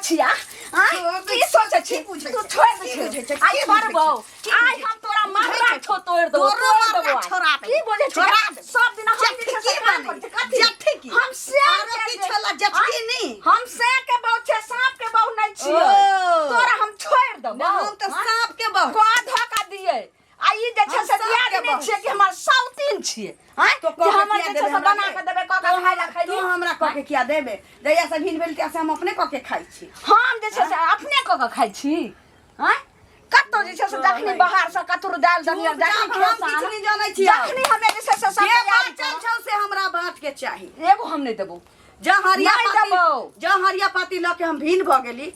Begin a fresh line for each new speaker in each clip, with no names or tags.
धछिया आय
छोड़ दै
की
छी,
सोचै छी
की बुझै
तू
छै?
छोड़ दे
की
छी
बुझै छै?
आइ
की
छोड़बौ
बुझै छै?
आइ हम तोरा माररा
बुझै छै?
छो तोड़ देबौ
तोरो
तोड़
माररा
देबौ आइ।
छोड़ा देबौ।
की बुझै छी
छोड़ा देबौ।
सब दिन हम जे छै से
जेठकी
काम
बनै।
करै छी कथी
जेठकी।
हम से
आरो की छला जेठकी नी?
हम से के बहु छै सांप के बहु नहीं छियै
ओ।
तोरा हम छोड़ देबौ
हम तऽ
आँय?
साँप के बहु
कह धोखा दियै आ ई जे छै
हम
से
साँप के
दियादनी
बहु
छियै कि हमर साउतिन छियै आँय
तो
जे
कह के
हमर
किया
जे छै
देबे
से
हमरा
बना
के?
के देबै कऽ के खाय लए खैली
तू हमरा कह के किया देबे जहिया से भिन भेल तहिया से हम अपने कह के खाइ छी
हम जे छै से अपने कऽ के खाइ छी आँय कतौ जे छै से जखनी बाहर से कतरो दालि दलिया
चुपचाप
जखनी
हम किछु नहि जानै छी आब।
जखनी हमे जे छै से सब
जे
तैयारी
बाँचल छौ से हमरा बाँट के चाही
करब, एगो हम नहि देबौ
जँ हरिया
नहि
पाती
देबौ।
जँ हरिया पाती लऽ के हम भिन भऽ गेली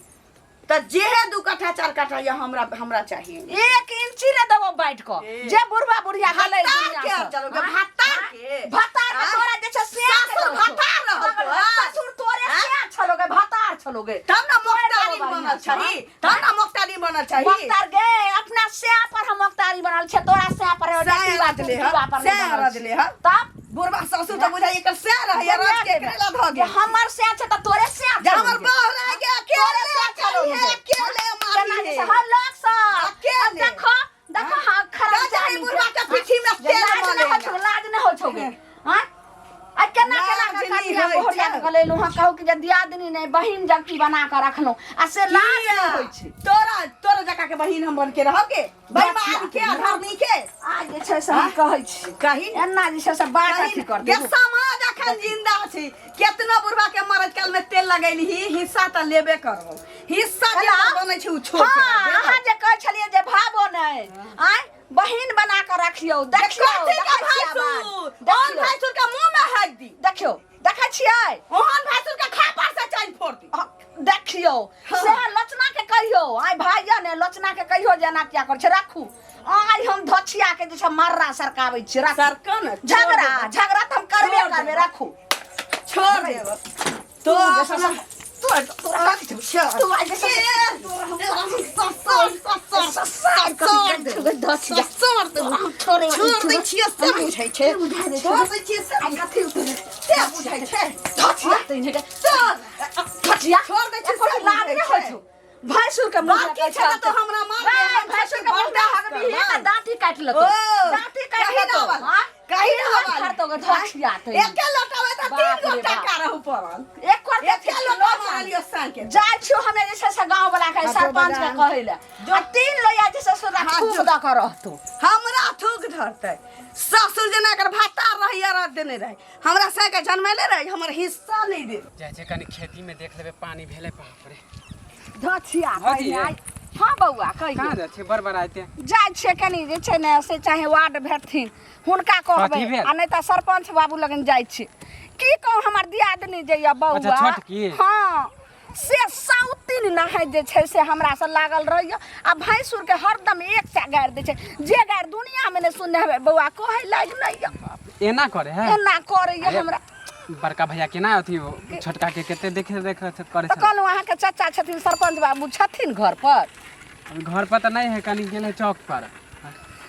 तऽ जेहे दू कट्ठा चार कट्ठा यऽ हमरा हमरा चाही
एक इंची ने देबो बाँटि कऽ
ए।
जे बुढ़वा बुढ़िया गेलै
भत्ता
दुनिया
के
सँ।
चलो गे,
आँय?
भत्ता के।
भत्तार के
आँय?
तोरा जे छै से
सासुर भत्तार रहल तोहर।
ससुर तोरे
आँय?
से छलो गे भत्तार छलो गे
तब ने
तोरे
मोख्तारी
बढ़िआँ
बनल
छौ,
छही तब ने मोख्तारी बनल छही
मोख्तार गे अपना से पर हम मोख्तारी बनल छै तोरा से पर
सएह रजले हँ, सएह रजले हँ।
तब
बुढ़बा ससुर तऽ बुझाइ एकर सएह रहैया रज के एकरे लऽ धऽ
जे
गेल
हमर से छै तऽ तोरे से
जे हमर बह रह गे
तोरे
अकेले
से छलो
अकेले
गे।
अकेले
केना
मारी
जे
हे
छै, हँ लोक सब
अकेले।
देखो देखो हाँ खराब
जा जाही बुढ़बा के पीठी में
जे
तेल
लाज
मले
नहि होइ छौ लाज नहि होइ छौ गे हाँ आ केना केना
लाज
के
नहि
कनिया
होइ
बहुरिया
छै।
के गलेलहुँ हँ कहू कि जे दियादनी नहि बहिन जकी बना कऽ रखलहुँ आ से लाज नहि होइ छै
तोरा तोरा जका के बहिन हम बन के रहब गे बेईमान के अधर्मी के
आ जे छै से हम कहै छी
कही ने।
एना जे छै से बात अथी कर
गे
देबो
समाज अखन जिंदा छै केतना बुढ़वा के मरद काल में तेल लगैलही हिस्सा तऽ लेबे करबो हिस्सा जे
हेलो?
बनै छै उ छोड़ के
हाँ
देबो।
अहाँ जे कहै छलियै जे भाबो नहि आँय बहिन बना कऽ रखियौ देखियौ
कथी के
देखै छियै
भैंसुर
आवाज।
ओहन
देखियौ
भैंसुर के मुंह में हाथ दी
देखियौ देखै छियै
ओहन भैंसुर के खापर से चाइन फोड़ दी
देखियौ से लोचना के कहियो आइ भाइया ने लोचना के कहियो जे एना किया करै छै राखू आइ हम धछिया के जे छै मर्रा सरकाबै छियै राखू
सरका ने
झगड़ा झगड़ा तऽ हम करबे
छोड़
करबै
देबै।
राखू
छोड़ देब
तू
तो
जे छै से- तोरा कथी छौ? तू आइ जे छै से- ससार कथी छौ गे, धछिया। हम छोड़े
छोड़ दै छियै से बुझै छै छोड़ दै छियै से
आइ कथी उतरे?
से बुझै छै
धछिया तैने के। धछिया।
छोड़ दै छियै
एको
से
लाज
बुझै
नहि होइ
छै
छौ। भैंसुर के मुँह
बाकी छै तऽ हमरा मार दे,
रे, भैंसुर के मुँह में हगबी
बर्दाश्त
तऽ दाँती काटि लेतौ
ओ,
दाँती काटि
कही ना
लेतौ
वाला,
हाँ?
कही ना
केहन
वाला।
फरतौ गे धछिया तै
एके लोटावे तऽ
बाप
तीन
रे
गो
बाप।
टका रहू पड़ल
एक और
एके लोटा मारलियो सांके के
जाइ छियो हमे जे छै से गाँव वाला के सरपंच के कहै लए आ तीन लोया जे छै से ओकरा
हाँ,
थूक
जो।
दऽ कऽ रहतौ
हमरा थूक धरतै ससुर जेना एकर भाता रहैया रह देने रहै हमरा साँके जनमेले रहै हमर हिस्सा नहि दे
जाइ छै कनि खेतीमे देख लेबै पानि भेलै बाप रे
धछिया
भौजी,
कहिया हाँ बौआ कहियौ
कहाँ जाइ छै बड़बड़ाइते
जाइ छियै कनि जे छै ने से चाहे वार्ड भेटथिन हुनका कहबै
कथी भेल?
आ नहि तऽ सरपंच बाबू लगन जाइ छी की कहू हमर दियादनी जे यऽ बौआ
अच्छा, छोटकी?
हाँ से साउतिन नहाय जे छै से हमरा से लागल रहैया आ भैंसुरके हरदम एक सए गारि दै छै जे गारि दुनियामे नहि सुनने हेबै बौआ कहै लागि नहि यऽ
एना करे है
एना करैया
अरे,
हमरा
बड़का भैया केना अथी छोटका के कते देखे देख करे
तऽ कहलहुँ अहाँके चाचा छथिन सरपंच बाबू छथिन घर पर
घर पर तऽ नहि है कनी गेल है चौक पर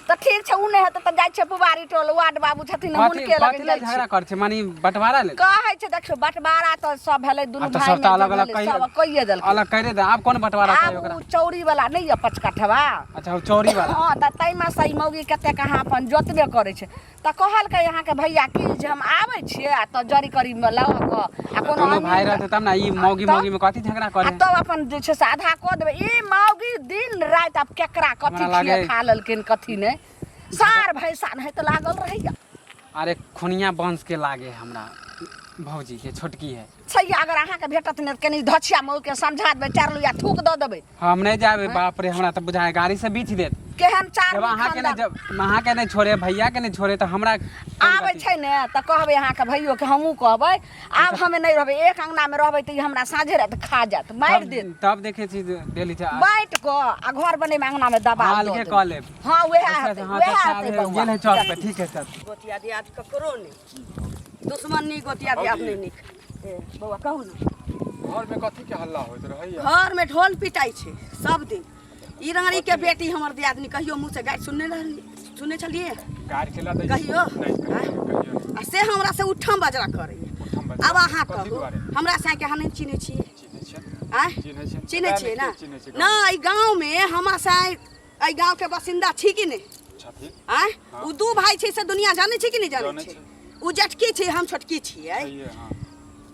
तऽ ठीक छै ओ नहि हेतै तऽ जाइ छियै पुबारी टोल वार्ड बाबू छथिन
कथी
हुनके
कथी
लग
लेल
जाइ छियै
झगड़ा करै छै माने बंटवारा लेल
कहै छै देखियौ बंटवारा तऽ सब भेलै दुनू
आब तऽ
भाय
सब तऽ
मे
अलग
जे
अलग
भेलै,
कहि
सब कहिए देलकै
अलग करे दे आब कोन बंटवारा
आब
करै ओकरा
ओ चौरी वाला नहि यऽ पचकठवा
अच्छा ओ चौरी वाला
हँ तऽ ताहिमे से ई मौगी कतेक अहाँ अपन जोतबे करै छै तऽ कहलकै अहाँके भैया की जे हम आबै छियै आ तऽ जड़ी करीमे लऽ कऽ आ कोनो
दुनू भाई
अमीर
रहते तब ने ई मौगी
तब?
मौगी में कथी झगड़ा
आ
करे
तब अपन जे छै से आधा कऽ देबै ई मौगी दिन राति आब केकरा कथी
हमरा
खिए
लागै-
खा लेलखिन कथी नहि सार भैंसा नहि तऽ लागल रहैया
अरे खुनिया वंश के लागे हमरा भौजी के छोटकी है
छै अगर अहाँके भेटत नहि तऽ कनि धछिया मौके समझा देबै चारि लोहिया थूक दऽ देबै
हम नहीं जाबे बाप रे हमरा तऽ बुझाय गाड़ी से बीछ देत
केहन चार
जब अहाँ के नहीं जब अहाँ के नहीं छोड़े भैया के नहीं छोड़े तऽ हमरा कोन
आबै
गति?
छै ने तऽ कहबै अहाँके भैयोके हमहूँ कहबै आब हमे नहि रहबै एक अङ्गनामे रहबै तऽ ई हमरा साँझे राति खा जायत मारि
तब
देत
तब देखे छी जे डेली जा
बाँटि कऽ आ घर बनेमे अङ्गनामे दबा
हाँ,
दऽ
अलगे
देबै।
कऽ लेब
हँ उएह
अच्छा,
हेतै
हाँ,
उएह
चाचा
हेतै
आबे,
बौआ
गेल है चौक पे ठीक है सर
गोतिया दियाद ककरो नहि दुश्मन नीक गोतिया दियाद नहि नीक ए बौआ कहू ने
घरमे कथी के हल्ला होइत रहैया
घरमे ढोल पिटाइ छै सब दिन ई रानी के बेटी हमर दियादनी कहियो मुँह से गारि सुनने रहली सुनने छलियै
गारि केला दै
कहियो
नहि कहियो कहियो नहि।
आ से हमरा से उठम बजरा करैया
उठम बजरा?
आब अहाँ
कथी
कहू
दुआरे?
हमरा साँके अहाँ नहि चिन्है छियै
चिन्है छियै।
आँय?
चिन्है छियै।
चिन्है छियै
पता
ने
नहि के चिन्है छै।
ना, एहि गाँवमे हमरा से एहि गाँवके बासिन्दा छी कि नहि?
छथिन।
आँय?
हाँ।
ओ दू भाई छै से दुनिया जानै छै कि नहि जानै
जानै
छै?
छै।
ओ जेठकी छै, हम छोटकी छियै।
छैहे, हाँ।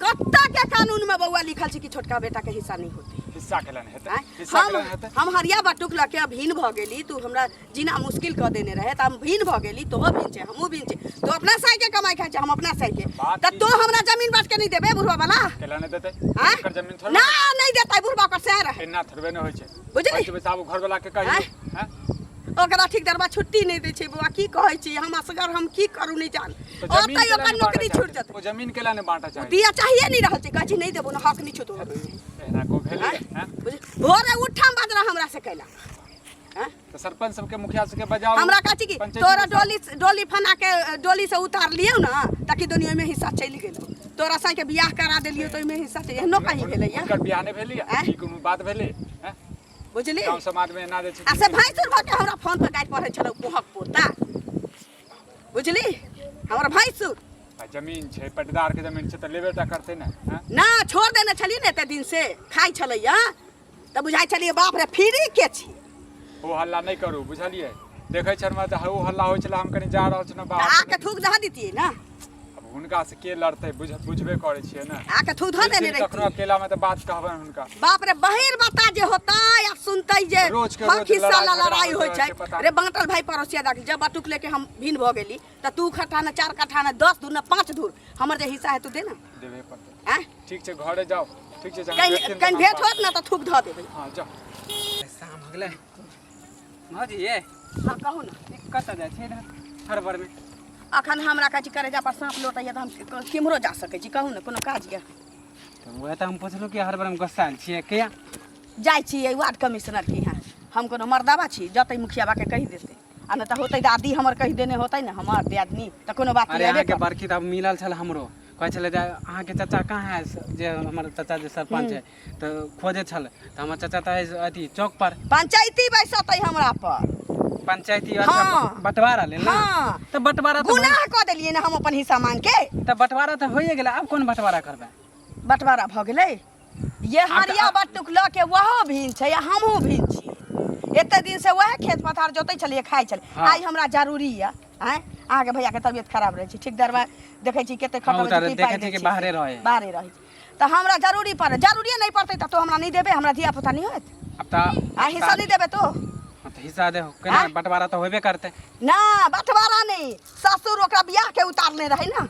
कत्ता के कानून में बौआ लिखल छै कि छोटका बेटा के हिस्सा नहीं होते?
हिस्सा केला नहि हेतै?
आँय?
हिस्सा
हम
केला नहि हेतै?
हम हरिया बटुक लऽ के भिन भऽ गेली। तू हमरा जीना मुश्किल कऽ देने रहे तऽ हम भिन भऽ गेली। तोहो भिन छै, हमहूँ भिन छै। तू अपना साई के कमाई खाइ छै, हम अपना साई के।
बात
तऽ
की-
तू हमरा जमीन बाँट के नहीं देबे बुढ़वा वाला?
केला नहि देतै?
आँय?
ओकर जमीन थोड़े
ना, नहीं देतै बुढ़वा, ओकर सएह रहे।
एना थोड़बे नहि होइ छै।
बुझली?
पैसा पैसा आब घरवला के कहियौ।
आँय?
हैं?
ओकरा ठीक दरबा छुट्टी नहीं दै छै बौआ। की कहै छी, हम असगर हम की करू नहि जान।
तऽ जमीन
ओतै
केला
ओकर
नहि
नौकरी
बाँटऽ
छूट
चाहै?
जेतै।
ओ जमीन केला नहि बाँटऽ चाहै?
दिया चाहिए नहीं रहल छै, कहै छै नहि देबो ने, हक नहि छौ तोहर।
एना को भेलै?
आँय?
हैं?
बुझ, भोरे उठम बजरा हमरा से कैला, आँय?
तऽ सरपंच सबके, मुखिया सबके बजाउ।
हमरा कहै छै कि
पंचायती
तोरा
में
डोली डोली फना के डोली से उतार लियौ ना, ताकि दुनिया में हिस्सा चलि गेलो। तोरा साई के बियाह करा देलियौ तऽ ओहिमे हिस्सा चलि, एहनो कहीं भेलैया?
हुनकर बियाह नहि भेलै?
आँय?
ई कोनो बात भेलै? हैं?
बुझली?
गाँव समाज में एना जे छै।
आ से भैंसुर भऽ के हमरा फोन पर गारि पढ़ै छलौ कोहक पोता, बुझली? हमर भैंसुर।
आ जमीन छै, पटीदार के जमीन छै, तऽ लेबे टा करतै ने, हैं?
ना छोड़ देने छलियै ने, एते दिन से खाइ छलैया तऽ बुझाइ छलियै बाप रे फ्री के छी।
हो हल्ला नहि करू, बुझलियै? देखै छलहुँ तऽ हो हल्ला होइ छलै। हम कनि जा रहल छलहुँ
तऽ
बाहर।
आके थूक दऽ दितियै ने।
आब हुनका से के लड़तै? बुझबे करै छियै ने।
आके थूक धऽ देने
एक दिन कखनो
रहितियै।
अकेला में तऽ बात कहबनि हुनका।
बाप रे, बहिर बता जे होता या सुनतै जे
रोज के
हक
रोज
हिस्सा
लड़ाई
ला
झगड़ा
लड़ाई
होइत
होइ
रहै
छै।
छै, पता
रे बाँटल भाई पड़ोसिया दाखिल। जब बटुक लेके हम भिन भऽ गेली तऽ तू कट्ठा ने, चार कट्ठा ने, 10 धूर ने, 5 धूर, हमर जे हिस्सा है तू दे ने।
देबे पड़तै।
आँय?
ठीक छै, घरे जाउ। ठीक छै, जहन
कहीं
भेटथिन तऽ
कहीं
हम
भेंट
बात-
होत ने तऽ थूक धऽ देबै।
हँ, जाउ।
शाम हो गेलै भौजी ये।
हँ, कहू ने।
ई कतऽ जाइ छियै इधर हड़बड़मे?
अखन हमरा कहै छी करेजा पर साँप लोटैया तऽ हम केम्हरो जा सकै छी। कहू ने, कोनो काज यऽ?
तऽ वएह तऽ हम पुछलहुँ कि हड़बड़मे गुस्सायल छियै किया?
जाइ छियै वार्ड कमिश्नर के यहाँ। हम कोनो मर्दाबा छी? जतै मुखियाबा के कहि देतै, आ नहि तऽ होतै दादी हमर कहि देने होतै ने हमर दियादनी, तऽ कोनो बात
अरे
नहि अयबे
अहाँके
करतै।
बड़की तऽ मिलल छल हमरो, कहै छलै जे अहाँके चाचा कहाँ है, जे हमर चाचा जे सरपञ्च है, तऽ खोजै छल। तऽ हमर चाचा तऽ है अथी चौक पर।
पंचायती बैसतै हमरा पर।
पंचायती? अच्छा।
हाँ।
बंटवारा लेल ने?
हाँ।
तऽ बंटवारा तऽ
गुनाह कऽ देलियै ने हम अपन हिस्सा मांग के।
तऽ बंटवारा तऽ होइए गेलै, आब कोन बंटवारा करबै?
बंटवारा भऽ गेलै ये हरिया बटुक लऽ के वहो भिन छै आ हमहूँ भिन छी। एते दिन से वएह खेत पथार जोतै छलियै, खाइ छलियै।
हाँ।
आइ हमरा जरूरी यऽ, आँय? अहाँके भैयाके तबियत खराब रहै छै, ठीक दरबार देखै छी कते
हाँ, ओ
खटबै
तऽ
छै, की
देखै
पाइ
छियै
दै
कि
छै
बाहरे
से।
रहै।
बाहरे रहै छै तऽ हमरा जरूरी पड़े, जरूरिए नहि पड़तै तऽ तो हमरा नहि देबै? हमरा धिया पुता नहि होयत?
आब तऽ
आ हिस्सा नहि देबै तो?
हाँ, तऽ हिस्सा देहो केना?
आँय?
बंटवारा तऽ होबे करतै।
ना, बंटवारा नहि, ससुर ओकरा बियाह के उतारने रहै ने,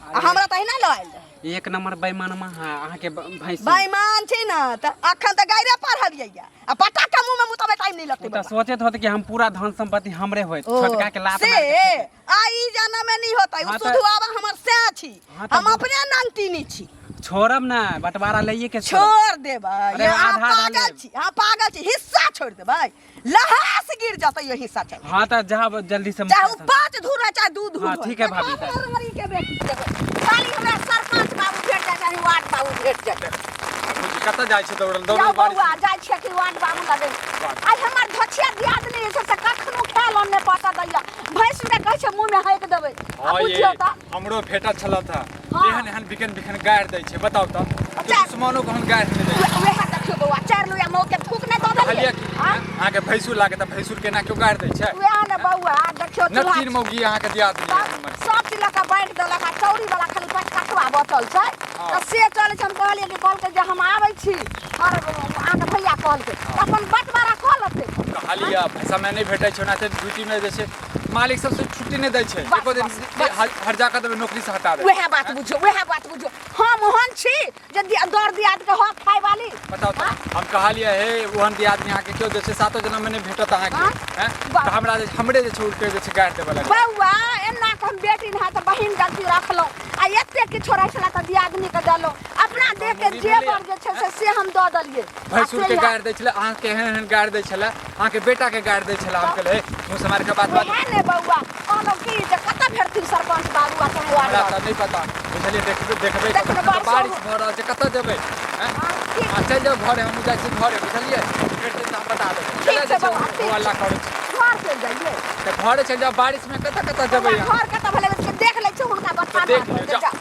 आ हमरा तऽ अहिना लऽ आयल रहै।
एक नंबर बेईमानमा है अहाँके भैंसी।
बेईमान छै ने तऽ अखन तऽ गायरे पढ़लियै आ पटाखा मुँह में मुतबै टाइम नहीं लगतै।
ओ तऽ
बौआ।
सोचैत होत कि हम पूरा धन संपत्ति हमरे होइत,
ओ,
छोटका के लात
से
मारि के फेंक।
आई जनम में नहीं होता।
हाँ
उ
तऽ-
सुधुआवा हमर से छी।
हाँ तऽ
हम अपने नंगतीनी छी।
छोड़ब ना, बंटवारा लइए के छोड़ब।
छोड़ देबै?
अरे
ये अहाँ
आधा आधा
पागल
लेब।
छी, अहाँ पागल छी। हिस्सा छोड़ देबै? लहास गिर जतै यो हिस्सा छोड़।
हाँ तऽ जाब जल्दी से।
चाहे उ 5 धूर है चाहे 2 धूर
हाँ,
होय।
ठीक है भाभी, तऽ।
हरी के बेटी देबै। खाली हमरा सरपंच बाबू भेट जाय चाहे वार्ड बाबू भेट जाय।
भौजी, कतऽ जाइ छै दौड़ल दौड़ल
जाउ
बारिश?
बौआ, जाइ छियै कि वार्ड बाबू लगे। आइ हमर धछिया दियादनी जे छै से कखनो खायल अन्न नहि पता दैया। भैंस के कहै छै मुँह मे हाकि देबै आ
हाँ ये
बुझियौ तऽ
हमरो भेटल छल था।
हाँ।
एहन एहन बिखन बिखन गारि दै छै, बताउ तऽ।
अच्छा।
दुश्मनो कहन गारि नहि दै छै।
वएह देखियौ बौआ, चारि लोया मौ के थूक नहि दऽ
कहलियै
देलियै
कि
आँ?
अहाँके भैंसुर लागत तऽ भैंसुर केना केओ गारि दै छै?
वएह ने बौआ, देखियौ
न
चूल्हा
तीन मौगी अहाँके दियादनी
सब
है हमर।
सब चीज लऽ कऽ बाँटि देलक आ चौरी वाला खाली 5 कठवा बचल छै।
हाँ।
तऽ से चलै छै। हम कहलियै कि कहलकै जे हम आबै छी आओर अहाँके भैया कहलकै तऽ अपन बँटवारा कऽ लेतै।
कहलियै समय नहि भेटै छै, ओनाहिते ड्यूटीमे जे छै मालिक सबसँ छुट्टी नहि दै छै।
बस,
एको दिन
बस, बस।
हर जा कऽ देबै, नौकरीसँ हटा देबै।
वएह बात बुझियौ, वएह बात बुझियौ। हम ओहन छी जे दर दियाद के हक खाय वाली?
बताउ तऽ, हम कहलियै हे ओहन दियादनी अहाँके केओ जे छै सातो जन्ममे नहि भेटत अहाँके।
हाँ?
हैं?
वाह।
तऽ हमरा जे हमरे जे छै उल्टे जे छै गारि देबऽ लगलै।
बौआ, एना के हम बेटी नहि तऽ बहिन गलती रखलहुँ आ एते किछो रहै छलै तऽ दियादनी के देलहुँ। अपना देह के
कमजोरी
जेवर
भेलैए।
जे छै से से हम दऽ देलियै आ
भैंसुर
से
के गारि दै छलै, अहाँके एहन एहन गारि दै छलै, अहाँके बेटाके गारि दै छलै। हम कहलियै हे मुँह सम्हारि कऽ बात बात।
वएह ने बौआ, कहलहुँ की जे कतऽ भेटथिन सरपंच बाबू आ चाहे वार्ड
हमरा
बाबू?
तऽ नहि पता, बुझलियै? देखबै देखबै।
देखबै,
कतऽ
बारिश
बारिश भऽ रहल छै, कतऽ जेबै? हैं?
हाँ, ठीक।
आ चलि जाउ घरे, हमहूँ जाइ छी घरे, बुझलियै? भेटतै तऽ हम बता देबै।
ठीक
चलि
छै
जाइ
बौआ,
छै,
ठीक
हो हल्ला
छै।
करै छी।
घर चलि जाइए।
तऽ घरे चलि जाउ, बारिशमे कतऽ कतऽ जेबै
हमरा
अहाँ?
घर कतऽ भेलै से देख लै छी हुनका बच्चा।
तऽ देख लियौ, जाउ।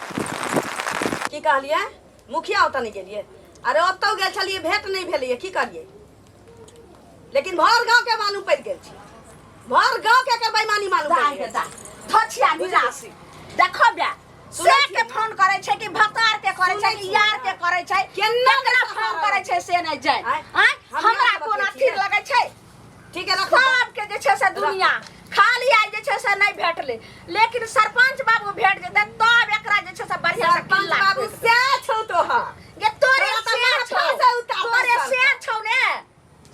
की कहलियै? मुखिया ओतऽ नहि गेलियै? अरे ओतौ गेल छलियै, भेंट नहि भेलैए, की करियै? लेकिन भर गाँव के मालूम पड़ि गेल छै, भर गाँव के एकर बेईमानी मालूम पड़ि
दाय
गेल
गे दाय, धछिया निराशी देखो बे, से के फोन करे छै कि भतार के करे छै कि यार के करे छै,
केना
केकरा
नहि
फोन करे छै से नहि जाय।
आँय?
आँय,
हमरा
हमरा
सबके
कोना
छियै।
थिर लगै छै?
ठीक है, रखो।
सबके जे छै से दुनिया खाली आइ जे छै से नहि भेटलै, लेकिन सरपंच बाबू भेट जेतै तब एकरा जे छै से बढ़िया से
सरपंच
किल्ला
बाबू
ठोकि देतै।
से छौ तोहर।
गे तोरे
तोरा तऽ
से
माथा
छौ,
से उतारतौ
तोरे से
सरपंच।
छौ ने,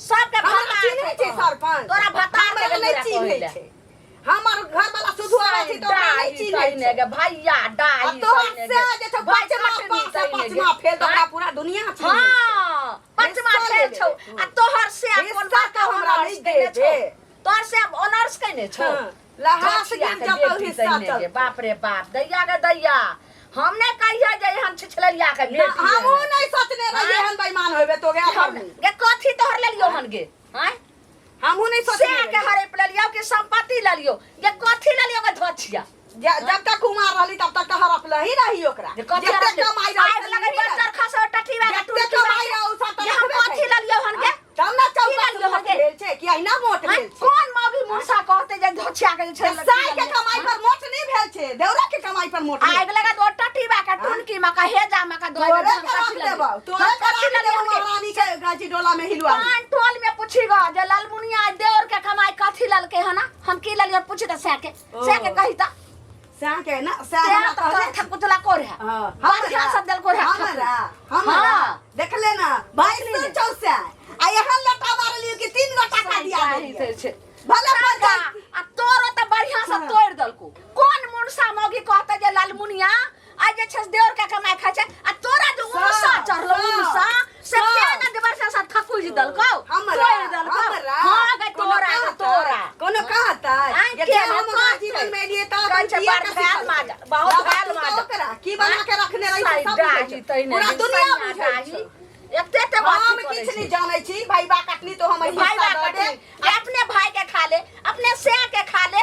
सबके
हमरा
भतार
चिन्है छै सरपंच।
तोरा भतार
हमरा
के
नहि
गेलै
चिन्है
कहै ले।
छै। हमर घर वाला सुधु आबै छै तऽ ओकरा नहि चिन्है
तहिने
छै।
गे भैया डाही
आ तोहर
तहिने
से
गे।
जे छौ
भाइ
पचमा
कटनी
पास
तहिने गे।
पचमा फेल तऽ ओकरा
आँय?
पूरा दुनिया चिन्है छै।
हाँ, पचमा
हिस्सा
फेल
ले
छौ
लेबै
आ तोहर से
हिस्सा
कोन
तऽ
बड़का
हमरा
ऑनर्स
नहि
केने छौ?
देबे।
तोहर से ऑनर्स केने छौ?
हाँ, लहास
धछिया
गिर
के
जतौ
बेटी
हिस्सा
तहिने
चल।
गे, बाप रे बाप, दैया गे दैया, हम नहि कहिया जे एहन छिछलैया के
ना,
बेटी
हमहूँ
है।
नहि सोचने रहियै
आँय?
एहन बेईमान होबे तो गे
हम
हमहूँ।
गे कथी तोहर लेलियो हन गे? आँय?
हमहूँ नहि सोचने
से के
रहियै।
हड़प लेलियो कि संपत्ति लेलियो? गे कथी लेलियो गे धछिया?
जब तक कुमार रहली तब तक तऽ हड़पले ही रही ओकरा।
जे कथी
जते
हड़पले?
कमाई रही
आगि लगै बच्चर खसो टटीवा के
जते
टुटकी
कमाई रही उ सब तऽ
जे हम
रखबे
कथी
करी।
लेलियो हन गे?
तब ने
की
चौका
लेलियो हन
मोट
गे?
भेल छै कि अहिना मोट
आँय?
भेल छै?
कोन मौगी मुसा कहते जे धछिया के जे छै
जे साई के कमाई पर मोट नहि भेल छै, देवरा के कमाई पर मोट भेल।
आगि लगा दो टटीवा के टुनकी में का हेजा में का दो
तोरे के रख देबौ, तोरे के रख देबौ महारानी के गाछी डोला में हिलवा।
पान टोल में पूछी गो जे लालमुनिया देवर के कमाई कथी ललके हन, हम की ललियो? पूछी त सह के, सह के कही त
सह के ना, सह
से
हमरा
तो
कहले
तोरा थकुचला कोर है।
हाँ,
बढ़िया
हमरा
सब देलको है।
हमरा हमरा
हाँ।
देखले ना भाई सुन चौसे आ यहाँ लटा मारलियो कि 3 गो टाका दिया
सही
देलियै।
से छै।
भले पर
टाका, आ तोरो त बढ़िया से तोड़ देलको। कोन मुनसा मौगी कहते जे लालमुनिया आ जे छै से देवर के कमाई खाइ छै, आ तोरा जे उनसा चढ़लो उनसा से के ने जे वर्षा से थकुच देलको,
हमरा
तोड़ देलको।
हमरा
हां गे
कोनो
तोरा गे
कहतै?
तोरा
कोनो कहतै
आँय
जे
के
हम
कहतै?
जीवन में एलियै तऽ
कहै छै
किया
बड़
के
भैल
सिखलकै?
माजल, बहुत
बाबा,
भैल
तू तऽ
माजल।
ओकरा की बना के रखने रही से सब
डाही
बुझै छै।
तहिने
पूरा
गे,
दुनिया
सैया
बुझै
डाही।
छै।
एते ते
हम
बात करै
किछु
छै।
नहि जानै छी भाईबा कटनी तो हम
भाई
हिस्सा
बा
दऽ दे।
कटनी। जे अपने भाई के खा ले, अपने से के खा ले,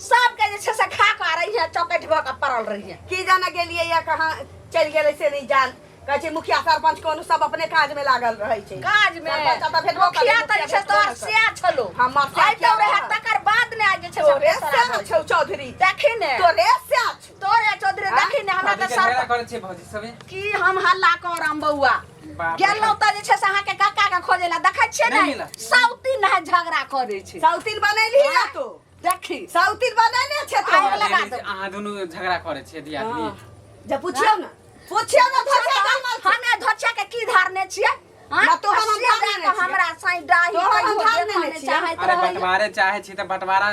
सबके जे छै से खा कऽ रही है, चौकठ भऽ कऽ पड़ल रही है।
की जाने गेलियै या कहाँ चलि गेलै से नहि जान। कहै छै मुखिया सरपंच कोनो सब अपने काज में लागल रहै छै।
काज में
सरपंच तऽ भेटबो करतै,
मुखिया तऽ जे छै
मुखिया
तोहर
भेटबो
से छलो।
हमर सएह
आइ तो रहै
रहै।
तकर बाद ने आइ जे छै से
तोरे
दोसर
सएह
आबै।
छौ चौधरी।
देखी ने
तोरे सएह छौ।
तोरे चौधरी।
आँय?
देखी ने हमरा
कथी
तऽ
के झगड़ा
सर
करै छियै भौजी सबे?
की हम हल्ला करम बौआ?
बाप रे।
गेलहुँ तऽ जे छै से अहाँके काका के खोजै लए, देखै छियै
नहि
ने
मिलल।
साउती नहे झगड़ा करै छै।
साउतिन बनेलही ना तू?
देखी
साउतिन बनेने छै तू।
आइ लगा दो।
अहाँ दुनू झगड़ा करै छियै दियादनी?
जे पुछियौ ने, पुछियौ ने धोछा जलमल छै।
हमे धोछा के की धारने छियै? हाँ?
ना तोहर हम
से
धारने
जाके
छियै।
हमरा साईं डाही
तोहर हम
कहियो
धारने
देखऽ
नहि
नहि
छियै।
चाहैत
अरे
रहैए।
बंटवारे चाहे छी तऽ बंटवारा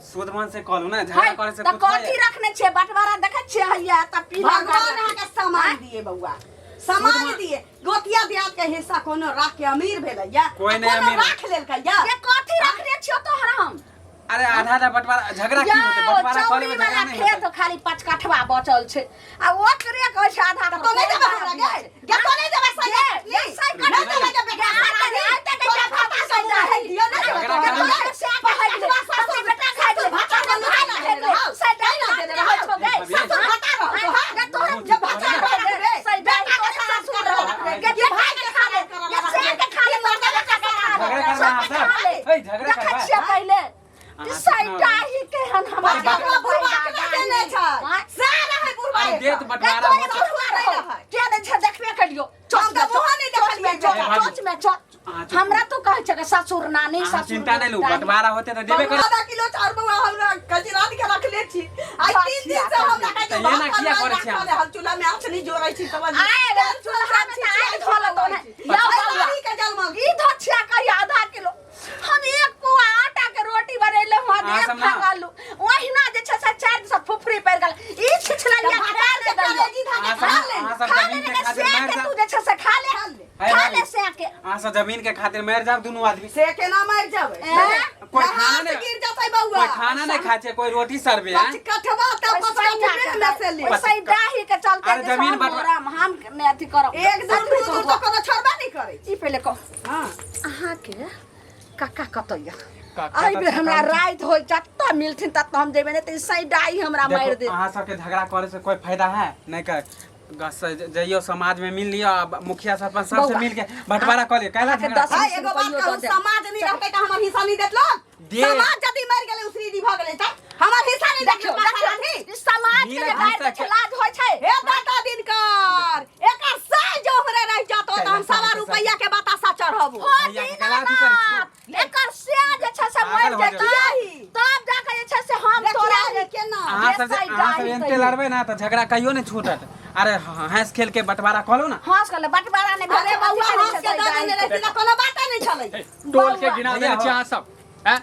शुद्ध मन से कहलू ने, झगड़ा
है,
करे से
तऽ
कुछ
कथी रखने छियै बंटवारा? देखै छियै हैया तऽ पीला
भगवान अहाँके सामान दिए बौआ, सामान दिए। गोतिया दियाद के हिस्सा कोनो राख के अमीर भेलैया?
कोई नहि
कोनो
अमीर।
राख लेलकैया?
ये कथी रखने छियै तोहर हम?
अरे आधा आधा बंटवारा, झगड़ा की होते?
यौ,
बंटवारा करे
चौरी
में
वाला
झगड़ा नहीं
खेत
होते।
खाली 5 कठवा बचल छै आ ओकरे कहै छै आधा।
तो नहीं देबै हमरा गे? गे तो नहीं देबै सही?
गे, गे, सही
नहीं
कटनी।
देबै गे बेटा,
गे, आइ तक- आइ तक
तोरा
के
भाता के मुँह है दियौ, नहीं देबै
झगड़ा
तोरा।
करै
तोरा
से के है दियौ,
ससुर
बेटा खाइ दियौ,
भाता के मुँह
भाई
ना
खाइ
देने
दियौ,
रहौ।
से
नहीं ना देने रहौ।
छौ गे।
ससुर भाता रहौ तोहर।
गे, तोहर
जब भाता रखबे,
सही
बेटा के
तोरे
सास
ससुर
कर
रहौ।
रखबे,
गे,
गे
भाई के खा ले, गे, से के खा ले, मर्दा के खा ले,
झगड़ा करबा अहाँ
सबके खा
सब?
ले।
ऐ, झगड़ा
देखै
करबा?
छियै पहिले
अहाँ
सही
सुनाउ।
डाही केहन हमरा
अरे बाप
ककरो बुढ़वा के नहि देने छै।
आँय?
सएह रहै बुढ़वा।
अरे देत
गे,
बंटवारा
तोरे
होते।
बुढ़वा रहौ। के दै छै देखबे करियौ।
हम तऽ मुँहो नहि देखलियै।
चोच
ए, भाभी।
चोच में चोच।
अहाँ चुप।
हमरा तू कहै छै कि ससुर नानी
अहाँ
ससुर
चिंता नहीं लू,
दादी।
बंटवारा होते तऽ देबे कर।
आधा किलो चाउर बौआ हमरा कचरा के रखले छी। आइ 3 दिन से हमरा कहै
तऽ
छै
एना किया करै छी अहाँ?
हम चूल्हा में आँच नहि जोड़ै छी समझ।
आइ रे, चूल्हा में तऽ आगि धऽ लेतौ ने। यौ बौआ,
के जलमल
ई धोछिया कहिया आधा किलो, हम 1 पुआ आटा के रोटी बनेले हुआ
अहाँ
एक
सब ना-
फांक आलू ओहिना जे छै से 4 दिन से फुफरी पड़ि गेल। ई छिछलैया खा ले दैयो।
अहाँ सब अहाँ सब
खा
जमीन
ले
के
के
खातिर
से
मरि
के
जाब।
तू जे छै से खा ले,
है
खा
भाभी।
ले से के।
अहाँ सब जमीन के खातिर मरि जाब दुनू आदमी।
से केना मरि जेबै?
ऐं?
कोई खाना
लहास
नहीं
गिर जेतै बौआ।
कोई खाना नहीं खाइ छै, कोई रोटी सरबे हैं?
पचकठवा तऽ पचकठवे में से ले।
ओइसे डाही के चलते
अरे
जे छै
जमीन
हम
बँटवा-
राम हम नहि अथी करब।
एक दूर दू दूर तऽ कोनो छोड़बे नहि करै छै।
ई पहिले कहू,
हँ,
अहाँके काका कतऽ यऽ?
काका
एहि
तऽ
बेर हमरा
काका-
राति होइ जतऽ मिलथिन ततऽ हम जेबै, नहि तऽ ई सही डाही हमरा मारि
देखो
देत।
अहाँ सबके झगड़ा करे से कोई फायदा है नहीं कर। गस जइयो समाज में मिल लियो आ मुखिया सरपंच सबसे
बौआ।
मिल के बंटवारा कऽ लियो काहे
अहाँके
झगड़ा
दस
हाय एगो बात
रुपैयो
कहू
दऽ देब।
समाज नहीं रहतै तऽ हमर हिस्सा नहीं देत लोग
दे।
समाज यदि मरि गेलै उसरी भऽ गेलै तऽ हमर हिस्सा नहीं देत
देखियौ
लोग
देखियौ
माथा
ई समाज के जे
मिलत
गारि
हिस्सा
दै छै लाज होइ छै
हे दादा दिनकर एकर साल जो हमरा रहि जातो तऽ हम सवा रुपैया के बतासा चढ़बो
हो
भैया के गला अथी करै छियै।
दीनानाथ एकर से जे छै से मरि
पागल हो
जेतै
जेबै।
तब जाके जे छै से हम तोरा
देखिया केना
अहाँ सब जे अहाँ सब एनते लड़बै ना तऽ झगड़ा कहियो नहि छूटत अरे हँस खेल के बंटवारा कऽ लू ना
हंस के बंटवारा नहि
अरे बौआ हंस के दऽ देने रहती तऽ कोनो बाते नहि छलै
टोल के गिना देने छी अहाँ सब हैं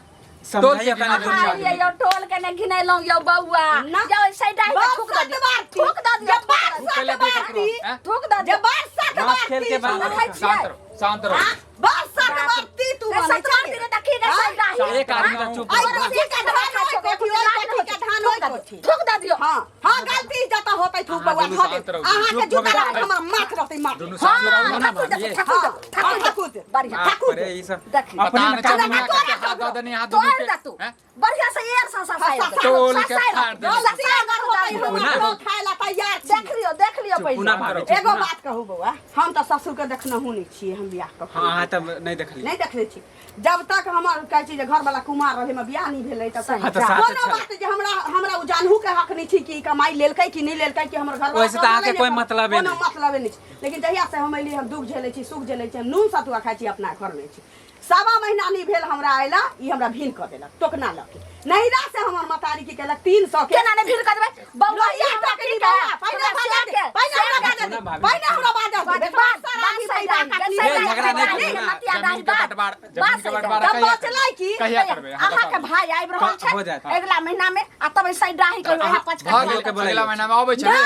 टोल के
समझाइयो
गिना
कने
देने छी
अहाँ ये यौ टोल के ने घिनेलहुँ यौ बौआ
ना।
यौ ऐसे डाहि के थूक दऽ दियौ थूक दऽ दियौ
जे बार
पहिले
सात
देख ककरो,
बारती
हैं?
थूक दऽ
जे
दियौ
बार सात
हँस खेल
बारती
के बात।
देखै छियै
शांत रहो शांत रहो
हाँ? बार सात बारती तू
ए,
बनै
सतवार
छली।
दिन देखी गे
हाँ?
सैडाही
एक आदमी तऽ चुप
आइ
रहो।
कोठी के धान ओइ कोठी, ओइ कोठी के धान ओइ कोठी।
थूक दऽ दियौ
हाँ हाँ गलती जतऽ होतै थूक
अहाँ
बौआ
दुनू
धऽ
शांत
देब
रहू।
अहाँके
चुप
जूता
भऽ
रहत हमर माथ रहतै माथ
दुनू शांत रहू
हाँ
ना
ठाकुर
भाभी
दे ठाकुर दे
हाँ,
ठाकुर
ठाकुर
दे
दे।
बढ़िया
बाप
ठाकुर
रे, ई सब
देखी।
अपने
पता
में
नहि
काबू
चलू
में
कते हाथ दऽ देने अहाँ दुनू
तोड़
के
दे तू
हैं?
बढ़िया से एर सा सा साइड दे।
टोल के
सा साइड
फाड़
दे।
देने
सा साइड
अगर होतै
दे।
हम अपनो खाय ला तैयार छी
देख लियौ देख लियौ
चुप,
पहिले
पुनः भाभी, चुप
एगो
ना।
बात कहू बौआ हम तऽ ससुर के देखनहु नहि छियै हम बियाह कऽ
हाँ अहाँ तऽ नहि देखलियै
नहि देखने छी जब तक हमर कहै छी जे घरवाला कुमार रहै मे बियाह नहि भेलै तब तक
हाँ, तऽ साथे
कोनो
छलै।
बात जे हमरा हमरा ओ जानहु के हक नहि छी कि कमाई लेलकै कि नहि लेलकै कि हमर घरवाला
ओहिसँ तऽ अहाँके
कमाई
कोई
नहि
मतलबे
कोनो
नहि।
मतलबे नहि छै लेकिन जहिया से हम एलियै हम दुख झेलै छी सुख झेलै छी हम नून सतुआ खाइ छी अपना घरमे छी सवा महीना नहि भेल हमरा अयला ई हमरा भीन कऽ देलक टोकना लऽ के नैहरा से हमर मतारी की केलक 300 के
केना नहि भीड़ कर देबै बौआ ई
लोहिया
हमरा
टोकरी
की
बौआ,
कहै?
पहिने
तोरा
बाजा
से
दे,
के
पहिने हमरा बाजा दे,
सुना भाभी।
पहिने हमरा बाजा दे,
बात
बेटा,
बात
सारा
बात
आदमी
सही
पैसा
बात,
काटली।
सही
ए, झगड़ा नहि
बात,
करू ना।
नतिया
जमीन
दाही
के
बात,
बंटवारा
बात
जमीन के
सही
बंटवारा
बात।
तब
कहिया
बचलै की?
कहिया करबै अहाँ
अहाँके
बताउ।
भाई आबि रहल
हो
छै
जायत।
अगिला महीना में आ तब ऐसे डाही के वएह पच
भऽ गेल
के बोलाइयो।
अगिला महीना मे अबै छै
ना,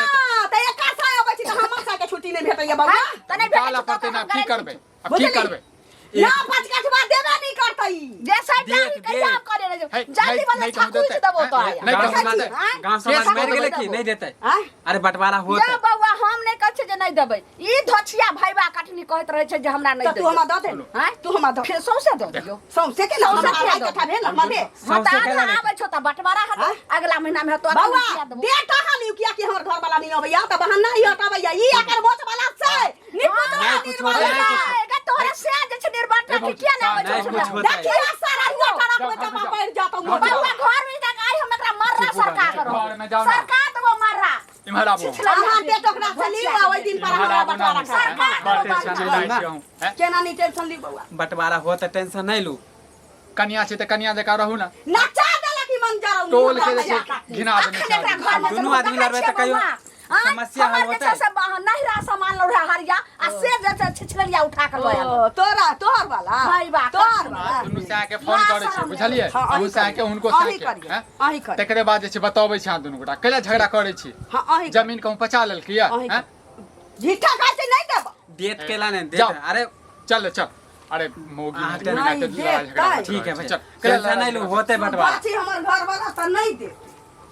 तऽ एका साय अबै छी तऽ हमर सायके छुट्टी नहि भेटैया बौआ।
तऽ नहि भेटै
निकालऽ
छै
पड़तै
तऽ
ना
हम
की
गारंटी
करबै आब की
बुझलियै?
करबै
ना पाँच कठवा देबे नहीं करतै
जे साइड
देख,
डाही कहिया
देख।
करे रे
है,
जल्दी
नहीं-
वाला
नहीं कहूँ
ठाकुर
देतै।
देबो तो
हैं?
आया
नहीं
गाँव
कहूँ
समाज
देतै।
आँय?
गाँव समाज
केस
मरि गेलै
देबो।
कि नहि देतै
आँय?
अरे बंटवारा होत
जा बौआ हम नहि कहै छियै जे नहि देबै ई धोछिया भैबा कटनी कहैत रहै छै जे हमरा नहि
तऽ तू हमरा दऽ दे
आँय?
तू हमरा दऽ
फेर सौंसे दऽ दियौ
सौंसे के ना
सौंसे
हमरा
किया
अढ़ाई
दऽ
कट्ठा भेल हमरा दे
हँ तऽ
सौंसे
आधा
केला
आबै छौ तऽ बँटवारा हेतौ
आँय?
अगिला महीना मे हेतौ
बौआ
किया देबौ
दे टहल किया कि हमर घर वाला नहीं अबैया तऽ बहाना ही हटाबैया ई एकर बोच वाला छै निपुत
नहीं कुछ होतै, नहीं कुछ
गे तोहरा से जे छै निर्बंध
ए,
के किया नहि आबै
नहीं
छौ
कुछ होतै।
देखिए सारा हुआ टरक में
जाओ,
जमा
जाओ।
पड़ जाता हूं
बौआ घर में जाके आइ हम एकरा मर्रा सरका करो
घर में जाओ ना।
सरका देबो मर्रा
इम्हर आबू
अहाँ के टोकरा से ली ओहि दिन पर
इम्हर
हमरा
आबू ना
बंटवारा करा
सरकार
बड़
देबो
टेंशन
बंटवारा।
लै छी अहूँ, हैं?
केना नहीं टेंशन ली बौआ
बंटवारा हो तऽ टेंशन नहि लू
कनिया छै तऽ कनिया जकाँ रहू ना
नचा देलक ई मंजर
टोल के जे छै घिना देने
अखन
छै
एकरा
आदमी।
घर में
दुनू आदमी लड़बै तऽ कहियो समस्या हल होतै?
नहिरा सामान लौढ़ा हरिया आ से जे छै छिछलरिया उठा के लऽ आयल
ओ, तोरा तोहर वाला
भाई बा,
तोहर वाला
दुनू साय के फोन करै छै बुझलियै
हाँ, अहीं
अहूँ साय के
करियै।
हुनको साय
अहीं
के
करियै,
हैं?
अहीं करियै।
तकरे बाद जे छै बतबै छै अहाँ दुनू गोटा कैला झगड़ा करै छी
हाँ अहीं
जमीन कहूँ पचा लेलकै या
अहीं
हैं?
झीठा खाइ छै नहीं देब
देत केला नहि देत
जाओ।
अरे
चल चल अरे मौगी
अहाँ
में
नहीं
लड़ाई
देतै।
झगड़ा
ठीक है
चल
भाई टेंशन नहीं लू होते बंटवारा
बाची हमर घर वाला तऽ नहीं देत